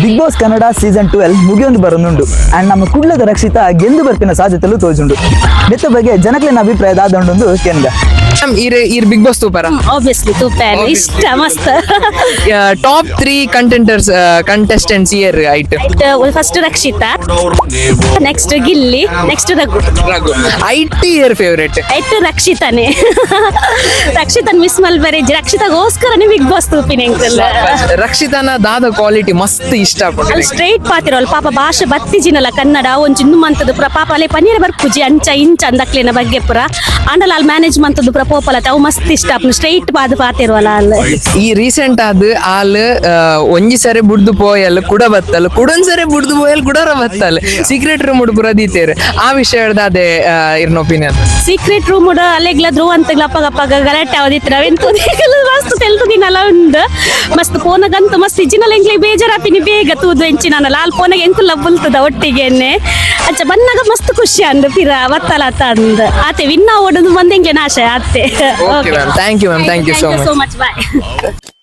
Big boss Kannada season 12 ಮುಗಿಯೊಂದು ಬರೋನುಂಡು. ಅಂಡ್ ನಮ್ಮ ಕುಡ್ಲದ ರಕ್ಷಿತಾ ಗೆಂದು ಬರ್ಪಿನ ಸಾಧ್ಯತೆಲು ತೋಜುಂಡು. ನೆತ್ತ ಬಗ್ಗೆ ಜನಕ್ಲೆನ ಅಭಿಪ್ರಾಯ ದಾದಂಡೊಂದು ಕೆಂದ. ಮ್ಯಾಮ್, ಈರ್ ಈರ್ ಬಿಗ್ ಬಾಸ್ ತೂಪರ? ಆಬ್ವಿಯಸ್ಲಿ ತೂಪೇನ್, ಇಷ್ಟ ಮಸ್ತ್. ಟಾಪ್ ತ್ರೀ ಕಂಟೆಂಟರ್ಸ್ ಕಂಟೆಸ್ಟೆಂಟ್ಸ್ ಇಯರ್ ಐಟ್? First Rakshita, next Gilli, next Raghu. Raghu. ಐಟ್ ಇಯರ್ ಫೇವರೇಟ್? ಐಟ್ ರಕ್ಷಿತಾನೆ. ರಕ್ಷಿತನ್ ಮಿಸ್ ಮಲ್ಬರೆ. ರಕ್ಷಿತಾಗೋಸ್ಕರನೇ ಬಿಗ್ ಬಾಸ್ ತೂಪಿನ ಎಂಕಲ್. ರಕ್ಷಿತಾನ ದಾದ ಕ್ವಾಲಿಟಿ ಮಸ್ತ್ ಇಷ್ಟ ಅಲ್ಲಿ ಆಪುಂಡು? ಸ್ಟ್ರೈಟ್ ಪಾತಿರೋಲ್ ಪಾಪ. ಭಾಷೆ ಬತ್ತಿಜಿನಲ್ಲ ಕನ್ನಡ ಒಂಜಿ ಇಂದು ಮಂತದ್ದು ಪುರ. ಪಾಪ ಅಲ್ಲೇ ಪನ್ನೀರ್ ಬರ್ಪುಜಿ ಅಂಚ ಇಂಚ ಅಂದಕ್ಲಿನ ಬಗ್ಗೆ ಪುರ. ಆಂಡಲ ಅಲ್ಲಿ ಮ್ಯಾನೇಜ್ ಮಂತದ್ದು ಪುರ ಪೋಪಲತ್ತೆ. ಅವು ಮಸ್ತ್ ಇಷ್ಟ ಆಪುಂಡು, ಸ್ಟ್ರೈಟ್ ಪಾದ ಪಾತಿರುವಲ್ಲ ಅಲ್ಲಿ. ಈ ರೀಸೆಂಟ್ ಆದ್ ಆಲ್ ಒಂಜಿ ಸರಿ ಬುಡ್ದು ಪೋಯಲ್, ಕುಡ ಬತ್ತಲ್. ಕುಡೊಂದ್ ಸರಿ ಬುಡ್ದು ಪೋಯಲ್, ಕುಡರ ಬತ್ತಲ್. ಸೀಕ್ರೆಟ್ ರೂಮ್ ಪುರ ದೀತೇರ್. ಆ ವಿಷಯದ ಅದೇ ಇರ್ನ ಒಪಿನಿಯನ್? ಸೀಕ್ರೆಟ್ ರೂಮ್ ಅಲ್ಲೆಗ್ಲ ಧ್ರುವ ಅಂತಗ್ಲ ಅಪ್ಪಗ ಅಪ್ಪಗ ಗಲಾಟೆ ಅವದಿತ್ರ ಅವೆಂತ ಮಸ್ತ್ ತೆಲ್ತುದಿನಲ್ಲ ಉಂಡು. ಮಸ್ತ್ ಪೋನಗಂತ ಮಸ್ತ್ ಇಜ್ಜಿನಲ್ಲ. ಎಂಕ್ಲೆ ಬೇಜಾರಾಪಿನಿ ಬೇಗ ತೂದು ಎಂಚಿನಲ್ಲ. ಅಲ್ಲಿ ಪೋನಾಗ ಎಂಕುಲ್ಲ ಬುಲ್ತದ ಒಟ್ಟಿಗೆನೆ. ಅಚ್ಚ ಬನ್ನಾಗ ಮಸ್ತ್ ಖುಷಿ ಅಂದು ಪಿರ ಬತ್ತಲತ ಅಂದ್ ಆತೆ. ವಿನ್ನ ಓಡುದು ಬಂದ ಎಂಕ್ಲೆ ನಾಶ ಆತೆ. Okay ma'am, thank you ma'am, thank you so much. So much, bye.